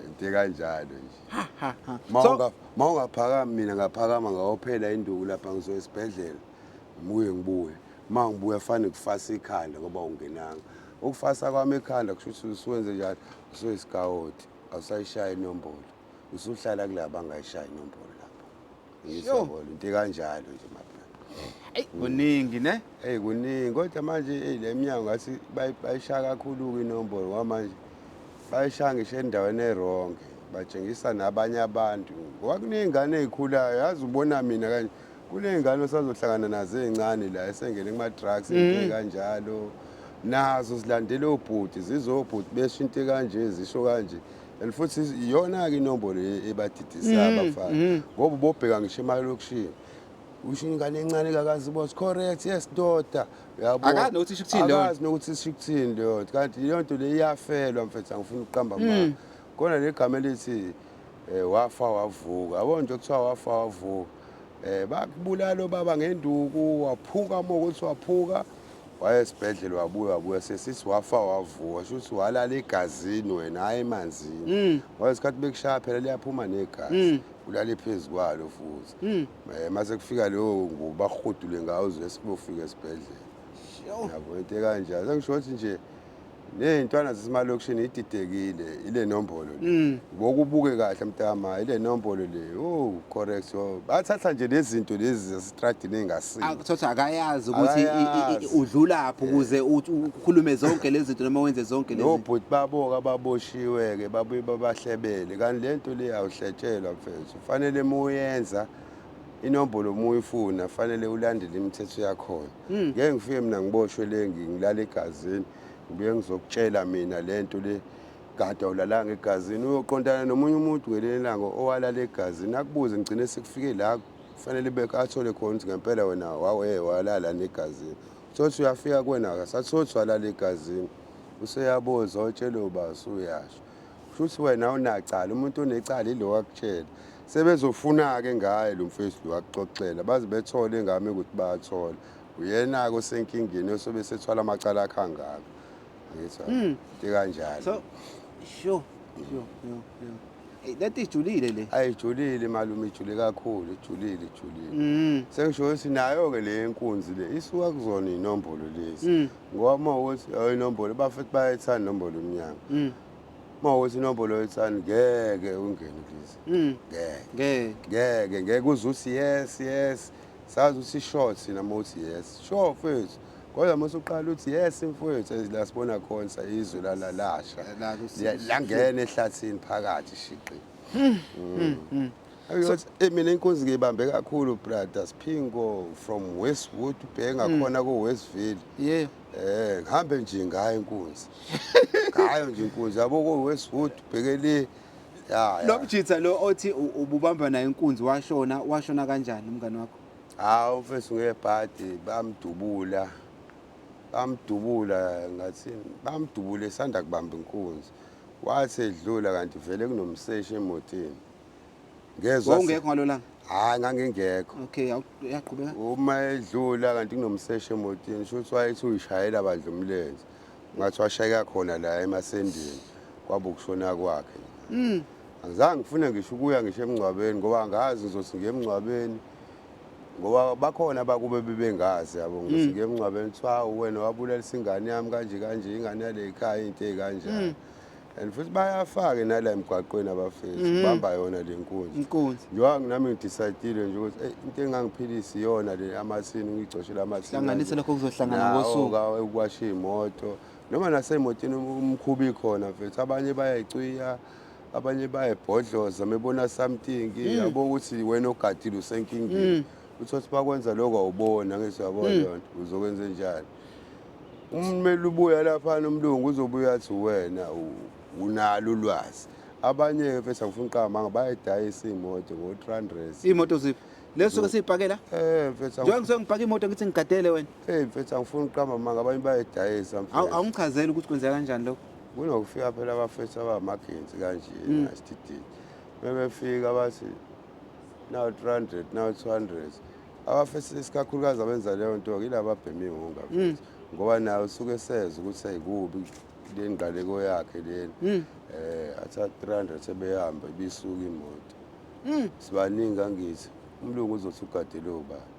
Into kanjalo nje. Ha ha ha. Ma So unga ma ungaphakami mina ngaphakama ngawophela induku lapha ngizoya esibhedlela. Ngibuye ngibuye. Ma ngibuya fanele kufasa ikhanda ngoba ungenanga. Ukufasa kwami ikhanda kusho ukuthi usuwenze njani? Usuyisikawoti. Awusayishaya inombolo. Usuhlala kulaba angayishaya inombolo lapha. Ngizobona into kanjalo nje mabra. Eyi kuningi ne? Hey kuningi kodwa manje hey le minyango ngathi bayishaya kakhulu inombolo ngoba manje bayishaya ngisho endaweni e-wrong batshengisa nabanye abantu ngoba kuney'ngane ey'khulayo yazi ubona mina kanje kuney'ngane osazohlangana nazo ey'ncane la esengene kuma-drugs into ey'kanjalo nazo zilandela obhuti zizobhuti besho into ekanje zisho kanje and futhi iyona-ke inombolo ebadidisayo abafana ngoba ubobheka ngisho emalokishini usho ingane encane kakazi boss correct yes ndoda uyabo. Akazi nokuthi isho ukuthini leyo nto. Akazi nokuthi isho ukuthini leyo nto kanti leyo nto le iyafelwa mfethu angifuni ukuqamba amanga khona legama elithi wafa wavuka yabo nje kuthiwa wafa wavuka bakubulala obaba ngenduku waphuka uma ukuthi waphuka waye esibhedlela wabuya wabuya sesithi wafa wavuka sho ukuthi walala egazini wena hhayi emanzini ngoba isikhathi bekushaya phela liyaphuma negazi ulale phezu kwalo futhi mase kufika leyo ngubo bahudule ngawo uze sibofika esibhedlela yabo into ekanjalo sengisho ukuthi nje ney'ntwana zasemalokishini ididekile ile nombolo le ngokubuke kahle mntama ile nombolo le oh correct oh bathatha nje lezi zinto lezi zasestradini ey'ngasile Akuthatha akayazi ukuthi Akayazi. udlulaphi ukuze uthi ukhulume zonke lezi zinto noma wenze zonke lezi zinto. Nobhuti baboka ababoshiwe-ke babuye babahlebele kanti le nto le awuhletshelwa mfethu fanele uma uyenza inombolo uma uyifuna fanele ulandele imithetho yakhona ngeke ngifike mina ngiboshwe le ngilala egazini ngibuye ngizokutshela mina le nto le kade awulalanga egazini uyoqondana nomunye umuntu ngelinye ilanga owalala egazini akubuze ngigcine sekufike la kufanele athole khona ukuthi ngempela wena wawe walala negazini uthole uyafika kuwena akasatholi ukuthi walala egazini useyabuza otshele uba usuyasho kusho ukuthi wena awunacala umuntu onecala ilo akutshela sebezofuna-ke ngaye lo mfethu lo akuxoxela baze bethole ngami ukuthi bayathola uyena-ke osenkingeni osobe sethwala amacala akhe angaka angithi into kanjalo So sure sure sure sure. Hey lento ijulile le. Ayijulile malume ijule kakhulu ijulile ijulile sengisho ukuthi nayo-ke le nkunzi le isuka kuzona iy'nombolo lezi ngoba uma ukuthi ayo inombolo bafethu bayayithanda inombolo emnyango uma ukuthi inombolo oyithanda ngeke ungene kulezi ngeke Ngeke. Ngeke ngeke uze uthi yes yes sazi ukuthi sure thina uma uthi yes sure mfethu kodwa uma usuqala uthi yes mfethu la sibona khona izwe lalasha langena ehlathini phakathi shiqi. Ayothi mina inkunzi ngiyibambe kakhulu brother Siphingo from Westwood ubheke ngakhona ko Westville. Yebo. Ngihambe nje ngayo inkunzi. Ngayo nje inkunzi yabo ko Westwood ubheke le. Ya. Lo mjitha lo othi ububamba naye inkunzi washona washona kanjani umngane wakho? Hawu mfethu ngebhadi bamdubula. Bamdubula ngathi bamdubule esanda kubamba inkunzi. Wathi edlula kanti vele kunomseshi emotini. Ngezwa Wawungekho ngalo langa? Hayi ngangingekho. Okay, uyaqhubeka. Uma edlula kanti kunomseshi emotini shuthi wayethi uyishayela bandla umlenze. Ngathi washayeka khona la emasendeni kwaba ukushona kwakhe. Angizange ngifune ngisho ukuya ngisho emngcwabeni ngoba angazi ngizothi ngiye emngcwabeni ngoba bakhona abakube bebengazi yabo ngizothi ngiye emngcwabeni kuthiwa wena wabulalisa ingane yami kanje kanje ingane yale ekhaya into ey'kanjalo. And futhi bayafake nala emgwaqweni abafethu bamba yona le nkunzi. Inkunzi. Njengoba nami ngidecide nje ukuthi into engangiphilisa iyona le amathini ngiyicoshela amathini. Hlanganisa lokho okuzohlangana ngosuku. Nawo ukuwasha iy'moto noma nasemotini umkhuba ikhona mfethu abanye bayayicwiya abanye bayayibhodloza mebona something yabo ukuthi wena ogadile usenkingeni uthi ukuthi bakwenza lokho awubona ngisho yabona leyo nto uzokwenza njani ummeli ubuya laphana umlungu uzobuya athi wena unalo ulwazi abanye-ke mfethu angifuni uqamba amanga bayayidayisa iy'moto ngo-300 Iy'moto ziphi? Leso suke siyipakela? Mfethu Njengoba ngisuke ngipaka imoto ngithi ngigadele wena. Mfethu angifuni uqamba amanga abanye bayayidayisa mfethu. Awungichazeli ukuthi kwenzeka kanjani lokho. Kunokufika phela abafethu abamagenzi kanje nasidididi. Bebefika bathi now 300 now 200. Abafesi isikakhulukazi abenza leyo nto-ke yilaba ababhema iwunga mfethu, ngoba naye usuke eseza ukuthi ayikubi le ngqaleko yakhe lena. Athatha 300 ebeyihamba ibisuka imoto. Sibaningi angithi umlungu uzothi ugadele ubani.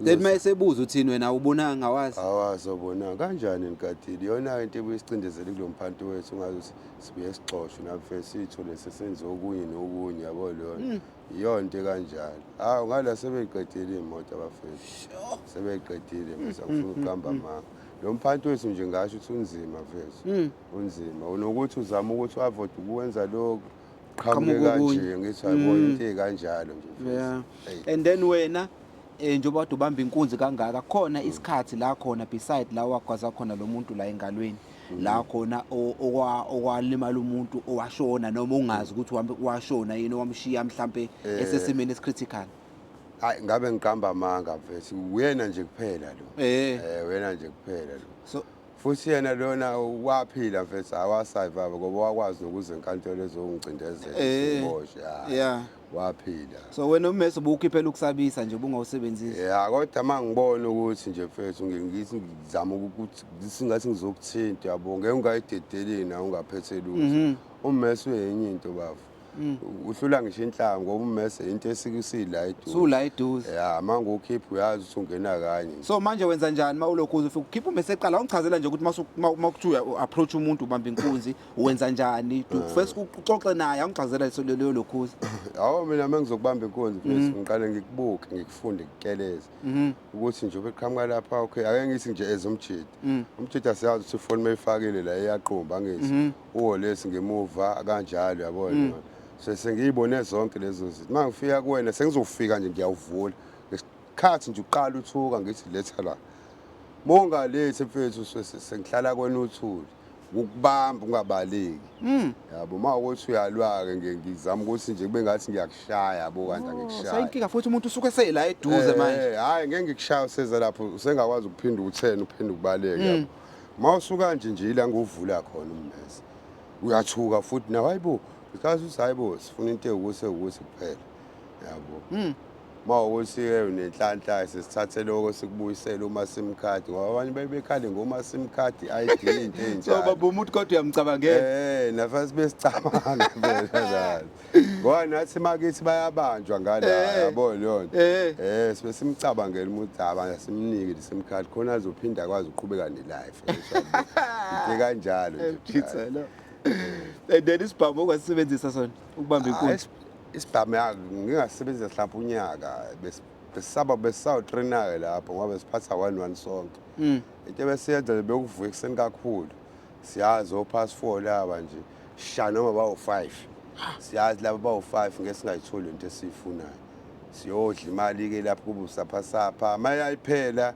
Then uma esebuza uthini wena ubonanga ngawazi? Awazi obona kanjani nigadile. Iyona into ebuye isicindezele kulo mphanti wethu, ungazi ukuthi sibuye sixoshwe nafe siyithole sesenze okunye nokunye, yabo leyona. Iyona into ekanjalo. Hawu ngala sebeyiqedile iy'moto abafethu. Sebeyiqedile mfethu, angifuni ukuqamba amanga. Lo mphanti wethu nje ngasho ukuthi unzima mfethu. Unzima. Unokuthi uzama ukuthi u-avoid ukwenza lokhu, qhamuke Qhamuke okunye. kanje, ngithi ayibona into ey'kanjalo nje mfethu. Eyi. And then wena njengoba kade ubamba inkunzi kangaka, khona isikhathi la khona beside la wagwaza khona lo muntu la engalweni, la khona okwalimala umuntu owashona noma ungazi ukuthi washona yini, owamshiya mhlambe esesimeni esicritical. Hayi ngabe ngiqamba amanga mfethu, uyena nje kuphela lo. Uyena nje kuphela lo. So futhi yena lona waphila mfethu, awasurvive ngoba wakwazi nokuza enkantolo ezongicindezela ngiboshwe. Waphila. So wena ummese ubuwukhiphela ukusabisa nje, ubungawusebenzisi. Ya, kodwa uma ngibona ukuthi nje mfethu ngithi ngizama ukuthi singathi ngizokuthinta, yabo, ngeke ungayidedeli na ungaphethe lutho. Ummese uyenye into bafo. Uhlula ngisho inhlangu ngoba ummese into esikusila eduze. Sula eduze. Ya, uma ngukhipha uyazi ukuthi ungena kanye. So manje wenza njani uma ulokhu ufika ukhipha ummese eqala? Ungichazela nje ukuthi uma kuthiwa approach umuntu ubamba inkunzi wenza njani? First uxoxe naye, angichazela leyo lokhuza. Hawu mina uma ngizokubamba inkunzi mfethu ngiqale ngikubuke, ngikufunde, ngikukeleze. Ukuthi nje ubeqhamuka lapha, okay, ake ngithi nje ezomjidi. Umjidi asiyazi ukuthi ifoni mayifakile la iyaqumba angithi. Uwolesi ngemuva kanjalo, yabona. Sengiyibone zonke lezo zinto. Uma ngifika kuwena sengizofika nje ngiyawuvula. Ngesikhathi nje uqala uthuka ngithi letha la. Mongalethi mfethu sengihlala kwena uthuli. Ukubamba ungabaleki. Yabo uma ukuthi uyalwa-ke ngizama ukuthi nje kube ngathi ngiyakushaya, yabo, kanti angikushaya. Sayinkinga futhi umuntu usuke esela eduze manje. Hhayi ngeke ngikushaya useza lapho, usengakwazi ukuphinda uthene uphinde ukubaleke, yabo. Uma usuka nje nje ila nguvula khona ummese. Uyathuka futhi nawe, hayibo, ngesikhathi uthi hayibo sifuna into ewukuthi ewukuthi kuphela. Yabo. Uma ukuthi-ke unenhlanhla sesithathe lokho sikubuyisele uma SIM card, ngoba abanye bebekhale ngoma SIM card, i-ID, into So ey'njalo. baba umuntu kodwa uyamcabangela. Nafanele sibe sicabanga phela njalo. Ngoba nathi makithi bayabanjwa ngala, yabo leyo nto. Sibe simcabangela umuntu, aba simnike le SIM card khona azophinda akwazi ukuqhubeka ne-life. Into kanjalo nje. Pizza lo. And then isibhamu okwasebenzisa sona ukubamba inkunzi. Isibhamu ngingasebenzisa mhlawumbe unyaka, besaba besawutraina-ke lapho ngoba besiphatha 1-1 sonke. Into ebesiyenza nje bekuvuka ekuseni kakhulu. Siyazi o-past 4 laba nje, sha noma bawu-5. Siyazi laba bawu-5 ngeke singayitholi into esiyifunayo. Siyodla imali-ke lapho kube usaphasapha. Uma yayiphela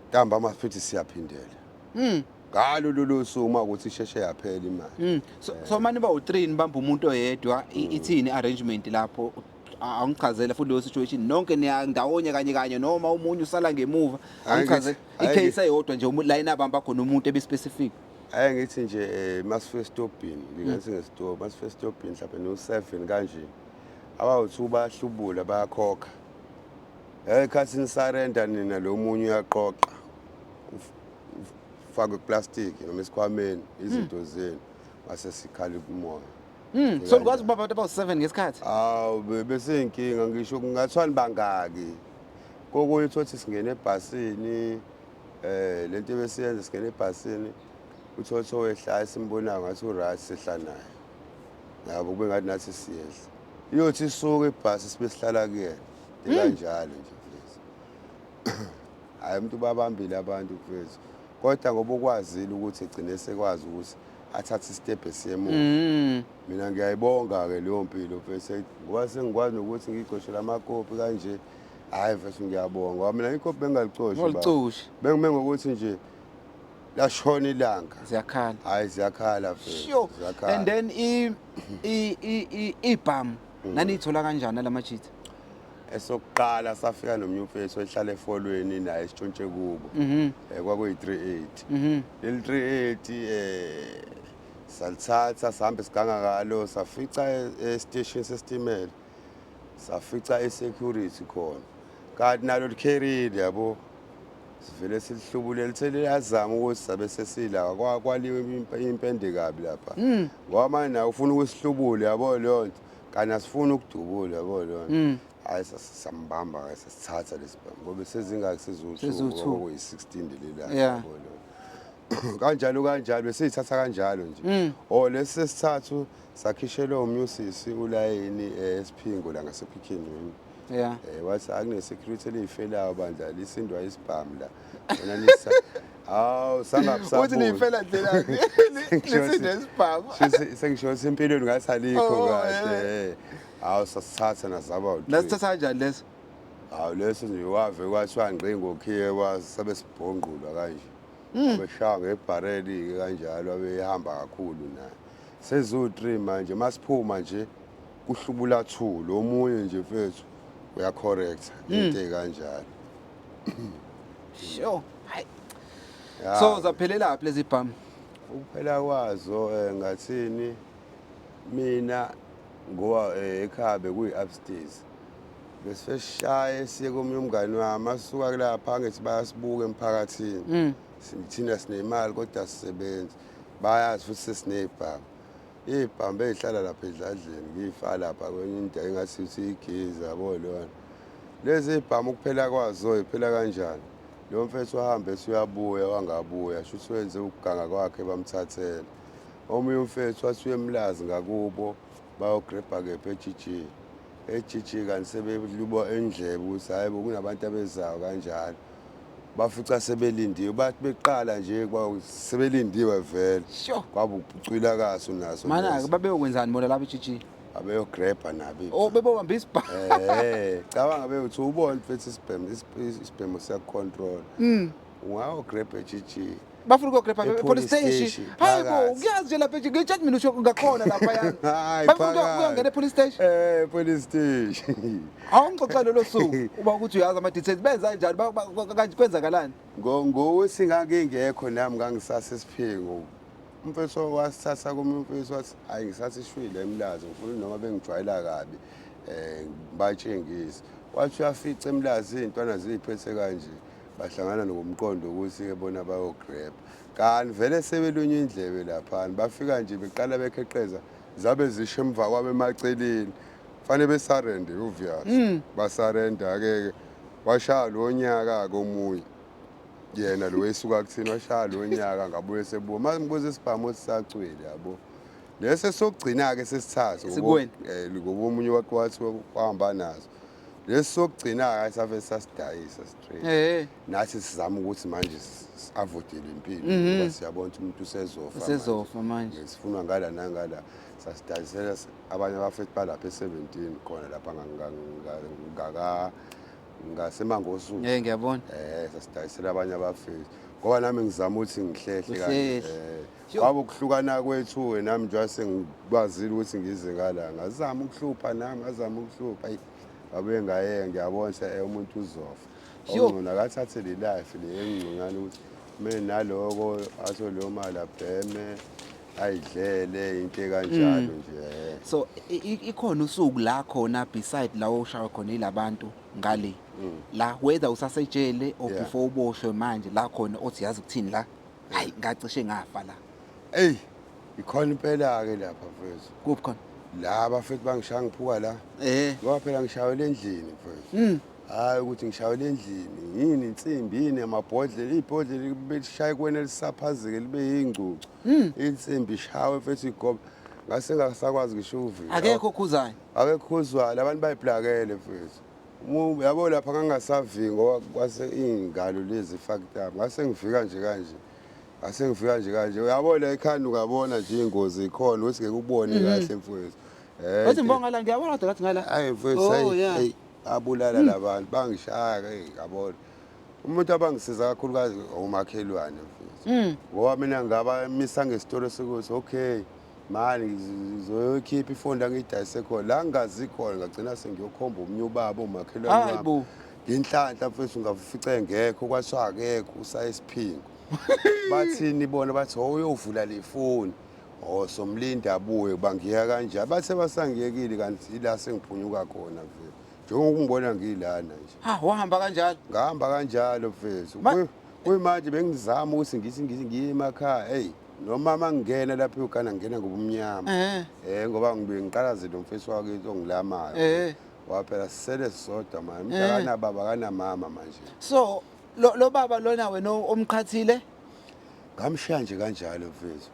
ntambama futhi siyaphindela. Ngalo lolo suku uma ukuthi isheshe yaphela imali. So manje ba u3 nibamba umuntu oyedwa, ithini arrangement lapho? Angichazele futhi leyo situation, nonke niya ndawonye kanye kanye noma umunye usala ngemuva? Angichazele icase eyodwa nje la inabamba khona umuntu ebe specific. Ake ngithi nje masifike estobhini, ngingathi ngesitobhi, masifike estobhini mhlawumbe no 7 kanje. Abawu2 bayahlubula bayakhokha. Ekhathini surrender nina lo munye uyaqoqa. Ufake kuplastic noma esikhwameni izinto zenu mase sikhala kumoya. So ukwazi ukubamba abantu abawu7 ngesikhathi? Awu bese inkinga ngisho kungathiwa nibangaki. Kokunye uthothi singene ebhasini, lento ebesiyenza singene ebhasini, uthotho wehla simbonayo ngathi uright sehla naye. Yabo kube ngathi nathi siyehla. Iyothi isuke ibhasi sibe sihlala kuyena. Kanjalo nje mfethu. Hayi umuntu babambile abantu mfethu. Kodwa ngoba ukwazile ukuthi egcine sekwazi ukuthi athathe istep esiyemuva. Mina ngiyayibonga ke leyo mpilo mfethu, ngoba sengikwazi nokuthi ngicoshele amakopi kanje. Hayi mfethu ngiyabonga ngoba mina ikopi bengingalicoshi. Ngolicoshi. Bengime ngokuthi nje lashona ilanga. Ziyakhala. Hayi ziyakhala mfethu. Ziyakhala. And then ibham naniyithola kanjani lamajitha? Esokuqala safika nomnye umfethu ohlala efolweni naye sitshontshe kubo. Kwakuyi 38. Leli 38 salithatha sihambe siganga ngalo safica e-station sesitimela. Safica i-security khona. Kanti nalo likherile yabo. Sivele silihlubule lithe liyazama ukuthi sabe sesila kwaliwe impende kabi lapha. Ngoba manje nawe ufuna ukusihlubula yabo leyo nto. Kanti asifuni ukudubula yabo leyo nto. Hayi sambamba ke sasithatha lesibhamu ngoba sezingaki seziwu-2 Seziwu-two. ngoba kuyi-16 leli yabo leyo. Kanjalo kanjalo besiyithatha kanjalo nje. Oh lesi sesithathu sakhishelwa umnyusisi ulayini esiphingo la ngasePiccadilly. Wathi akune security eliyifelayo bandla lisindwa isibhamu la. Wena nisa Hawu sangabusabuni. Uthi niyifela ndlelani? Lisinde isibhamu. Sengisho ukuthi empilweni ngathi alikho Oh, kahle. Hawu sasithatha nazaba u-three. Nasithatha kanjani leso? Hawu leso nje wave kwathiwa ngqi ngokhiye kwasabe sibhongqulwa kanje. Beshaya ngebhareli-ke kanjalo abehamba kakhulu naye. Seziwu-3 manje masiphuma nje kuhlubula 2 lo munye nje mfethu uyacorrecta into ey'kanjalo. Sure. Hayi. Ya. So zaphelelaphi lezi bhamu? Ukuphela kwazo ngathini mina ngoba ekhaya bekuyi-upstairs besifeshaye siye komunye umngani wami asuka kulapha ngithi bayasibuka emphakathini. Thina sinemali kodwa sisebenzi bayazi futhi sesiney'bhamu iy'bhamu bey'hlala lapha edladleni ngiy'faka lapha kwenye indawo engathi uthi igezi yabo lona lezi y'bhamu ukuphela kwazo iphela kanjani. Lo mfethu wahambe ethi uyabuya wangabuya shuthi wenze ukuganga kwakhe bamthathela. Omunye umfethu wathi uyemlazi ngakubo bayogrebha kephi e-GG. E-GG kanti sebeluba endlebe ukuthi hhayi bo kunabantu abezayo kanjalo. Bafica sebelindiwe bathi beqala nje sebelindiwe vele. Sure. Kwaba ukucwila kaso naso. Mana-ke babeyokwenzani bona laba e-GG? Babeyogrebha nabo. Oh bebobamba isibhamu. Cabanga beyothi ubone mfethu isibhemu isibhemu siyakucontrol. Ungayogrebha e-GG. Bafuna ukuyogrebha E-police e-police station. station, Hayi bo, phakathi. kuyazi nje lapha nje ngitshela mina usho ngakhona lapha yani. Hayi Bafuna phakathi. ukuyongena e-police station. Police station. Awungixoxela lolo suku uba ukuthi uyazi ama details benza kanjani kwenzakalani? Ngokuthi ngangingekho nami ngangisase esiphingo. Umfethu wasithatha komunye umfethu wathi hayi ngisathi ishwile emlazi ngifuna noma bengijwayela kabi batshengise. Wathi uyafica emlazi iy'ntwana ziy'phethe kanje bahlangana nokumqondo ukuthi-ke bona bayograbha. Kanti vele sebelunywa indlebe laphana bafika nje beqala bekheqeza zabe zisho emva kwabo emaceleni. Fanele besarende obvious. Basarenda-ke washaya lo nyaka-ke omunye. Yena lo esuka kuthina washaya lo nyaka ngabuye sebuya. Mase ngibuza isibhamu ukuthi sacwile yabo. Lesi sokugcina-ke sesithathu Sikuwena? Ngoba omunye wakhe wathi wahamba naso. Lesi sokugcina-ke ayisave sasidayisa straight. Nathi sizama ukuthi manje si-avoidele impilo ngoba siyabona ukuthi umuntu usezofa. Usezofa manje. Sifunwa ngala nangala sasidayisela abanye abafethu balapha e-17 khona lapha ngaseMangosuthu. Ngiyabona. Sasidayisela abanye abafethu ngoba nami ngizama ukuthi ngihlehle kanje. Uhlehle. Sure. Kwaba ukuhlukana kwethu nami njengoba sengikwazile ukuthi ngize ngala ngazama ukuhlupha nami ngazama ukuhlupha ayi ngabuye ngayeka ngiyabona ukuthi umuntu uzofa. Sure. Okungcono akathathe le life le engconywana ukuthi mina naloko athole leyo mali abheme ayidlele into ekanjalo nje. So ikhona usuku la khona beside la oshaywa khona yilabantu ngale. La whether usasejele or before uboshwe manje la khona othi yazi ukuthini la. Hayi ngacishe ngafa la. Ey ikhona impela ke lapha mfethu. Kuphi khona? La bafethu bangishaya ngiphuka la. Ngoba phela ngishayela endlini mfethu. Hayi ukuthi ngishayela endlini yini insimbi yini amabhodlela ibhodlela belishaye kuwena lisaphazeke libe yingcucu. Insimbi ishawe mfethu igobe. Ngase ngasakwazi ngisho ukuvika. Akekho okhuzayo. Akekho okhuzayo abantu bayiplakele mfethu. Yabo lapha ngangasaviki ngoba kwase iy'ngalo lezi fucked up. Ngase ngifika nje kanje. Ngase ngifika nje kanje. Uyabo la ekhanda ungabona nje iy'ngozi ikhona ukuthi ngeke ubone kahle mfethu. Wathi ngibonga la ngiyabona kodwa ngathi ngala. Hayi mfethu Oh, hayi yeah. hey abulala labantu bangishaya ke ngabona. Umuntu abangisiza kakhulukazi umakhelwane mfethu. Ngoba mina ngaba misa ngesitolo sokuthi okay mani ngizoyokhipha ifoni la ngiyidayise khona la ngingazi khona ngagcina sengiyokhomba omunye ubaba umakhelwane Hayi wami. bo. Ngenhlanhla mfethu ngafica engekho kwathiwa akekho usaye esiphingo. Bathini bona bathi oh uyovula le foni. Oh somlinda abuye bangiya kanjani bathe basangiyekile kanti ila sengiphunyuka khona mfethu. Njengoba ungibona ngilana nje. Ha, wahamba kanjalo. Ngahamba kanjalo, mfethu. Kuyimanje bengizama ukuthi ngithi ngiye emakhaya, hey, noma mangingena lapha eUganda ngingena ngobumnyama. Ngoba ngibuye ngiqalaze lo mfethu wakithi ongilamayo. Waphela sisele sisodwa manje. Umntakana baba kanamama manje. So lo baba lona wena omqhathile? Ngamshiya nje kanjalo, mfethu.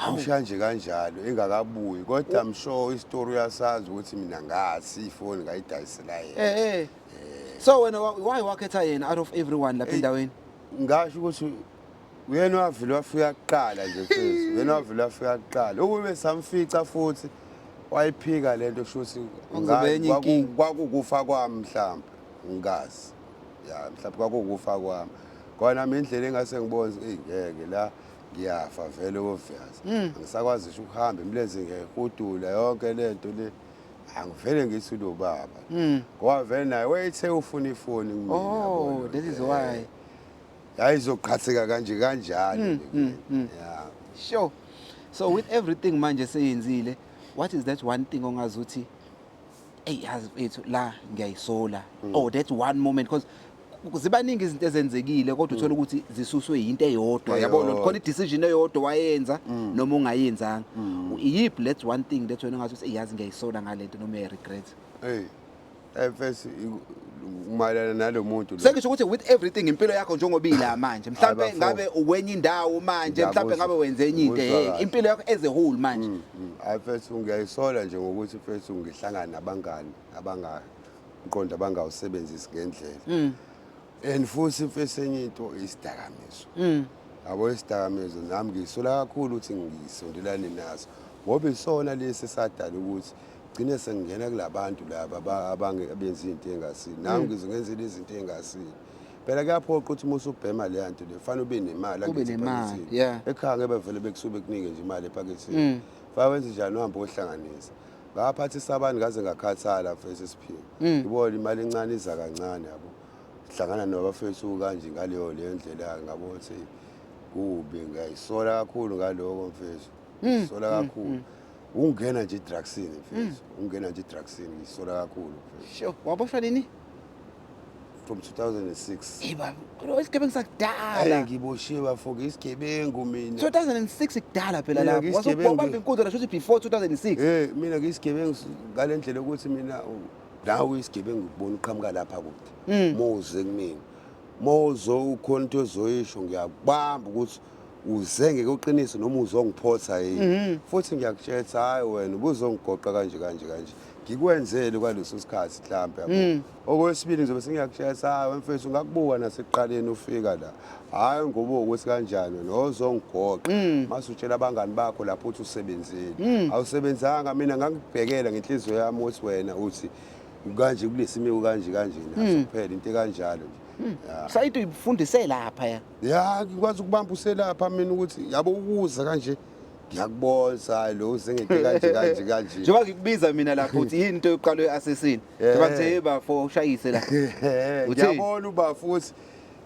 Ngamshiya nje kanjalo engakabuyi, kodwa msho isitori uyasazi ukuthi mina ngathi ifoni ngayidayisela yena. So wena why wakhetha yena out of everyone lapha Eyi. endaweni? Ngasho ukuthi uyena wavele wafika kuqala nje, mfethu. Uyena wavele wafika kuqala. Ukube samfica futhi wayiphika lento, shuthi Kwakuzoba enye inkinga. Kwakukufa kwami mhlawumbe, ngikazi. Ya, mhlawumbe kwakukufa kwami. Kona mina indlela engase ngibone, eyi, ngeke la, ngiyafa vele obvious. Angisakwazi ngisho ukuhamba, imilenze ngiyayihudula, yonke lento le. Angivele ngithi lo baba. Ngoba vele naye wayethe ufuna ifoni kumina, Oh, yabona. that is why. Yayizoqhatheka kanje kanjalo nje kumina. Yeah. Sure. So with everything manje seyenzile, what is that one thing ongazi ukuthi, hey, yazi mfethu, la ngiyayisola, or that one moment, because zibaningi izinto ezenzekile kodwa uthola ukuthi zisuswe yinto eyodwa, yabona? Eyodwa. Khona i-decision eyodwa wayenza noma ungayenzanga. Iyiphi that one thing that wena ongathi ukuthi, "Hey, yazi ngiyayisola ngalento," noma uyayi-regret? Hey. Mfethu, mayelana nalo muntu lo. Sengisho ukuthi with everything, impilo yakho njengoba ila manje, mhlambe Hayi, bafo. ngabe ukwenye indawo manje, mhlambe Ngiyakuzwa. ngabe wenze enye into, Ngikuzwa kahle. impilo yakho as a whole manje. Hayi mfethu, ngiyayisola nje ngokuthi, mfethu, ngihlangana nabangani abangaqonda, abangawusebenzisi ngendlela. And futhi mfethu, enye into isidakamizwa. Yabo, isidakamizwa nami ngiyisola kakhulu ukuthi ngisondelane naso, ngoba isona lesi esadala ukuthi gcine sengingena kulabantu laba abenza into engasile. Nami ngizongenzela izinto engasile. Phela kuyaphoqa ukuthi uma usubhema leya nto le, fanele ube nemali Ube angithi nemali, ephaketheni. Ekhaya ngeke vele bekusuke bekunike nje imali ephaketheni. Fanele wenze njani? Uhambe ohlanganisa. Ngaphathisa abantu ngaze ngakhathala, mfethu, esiphiwe. Ngibona imali encane iza kancane, yabo. Hlangana nabafethu kanje ngaleyo leyo ndlela, ngabona ukuthi kubi, ngiyayisola kakhulu ngaloko, mfethu. Ngiyisola kakhulu. Ungena nje edrugsini, mfethu. Ungena nje edrugsini, ngiyisola kakhulu, mfethu. Sure. Waboshwa nini? From 2006. Hey baba, lo isigebengu Hayi, sakudala. ngiboshiwe bafo, ngisigebengu mina. 2006 kudala phela Mina lapho. ngisigebengu. Wasubamba inkunzi la shuthi before 2006. Hey, mina ngisigebengu ngale ndlela ukuthi mina nawe isigebengu ukubona uqhamuka lapha kude. Mawuze kumina. Mawuzo ukhona into ozoyisho, ngiyakubamba ukuthi uze ngeke noma uzongiphotha yini. Futhi ngiyakutshela hayi, wena ubuzongigoqa kanje kanje kanje. Ngikwenzele kwaleso sikhathi mhlambe, yabo. Okwesibili ngizobe sengiyakutshela, hayi mfethu, ngakubuka nasekuqaleni ufika la. Hayi, ngoba ukuthi kanjani wena ozongigoqa. Mase utshela abangani bakho lapho uthi usebenzile. Awusebenzanga, mina ngangibhekela ngenhliziyo yami ukuthi wena uthi kanje kulesimo kanje kanje naso kuphela, into ekanjalo nje. Ya. Sayito uyifundise lapha ya. Ya, ngikwazi ukubamba uselapha mina ukuthi, yabo, ukuza kanje ngiyakubona, hayi, lo usengente kanje kanje kanje. Njengoba ngikubiza mina lapho uthi yini into yokuqala oyi-assessini? Njengoba ngithe, "Hey bafo, ushayise la." Uthini? Ngiyabona uba futhi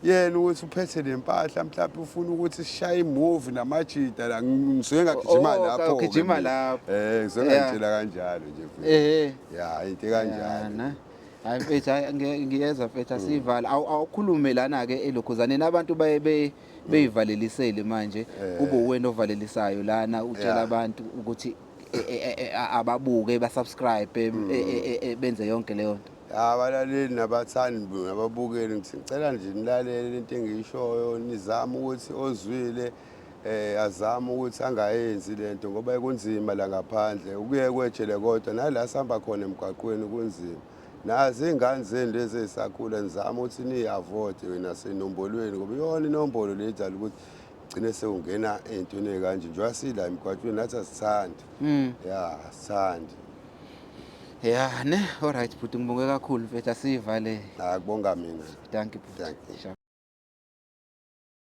yena ukuthi uphethe lempahla, mhlawumbe ufuna ukuthi sishaye imovie namajida la, ngisuke ngagijima Oh, lapho. ugijima lapho. Ngisuke ngitshela kanjalo nje futhi. Ya, into kanjalo. Na. Hayi mfethu, hayi, ngiyezwa mfethu, asivala. Awukhulume lana ke elokhuzaneni, abantu baye beyivalelisele manje, kube uwena ovalelisayo lana, utshela abantu ukuthi ababuke, basubscribe, benze yonke leyo nto. Abalaleli nabathandi nababukeli, ngithi ngicela nje nilalele into engiyishoyo, nizame ukuthi ozwile azame ukuthi angayenzi lento, ngoba kunzima la ngaphandle ukuye kwejele, kodwa nala sihamba khona emgwaqweni kunzima. Nazi iy'ngane zenu lezi ey'sakhula, nizame ukuthi niyi-avoid wena senombolweni, ngoba iyona inombolo le edala ukuthi gcine sewungena ey'ntweni ey'kanje. Njengoba sila emgwaqweni nathi asithandi, ya, asithandi. Ya ne, alright bhuti, ngibonge kakhulu mfethu, asivale. Hayi, kubonga mina. Thank you bhuti. Thank you. Sure.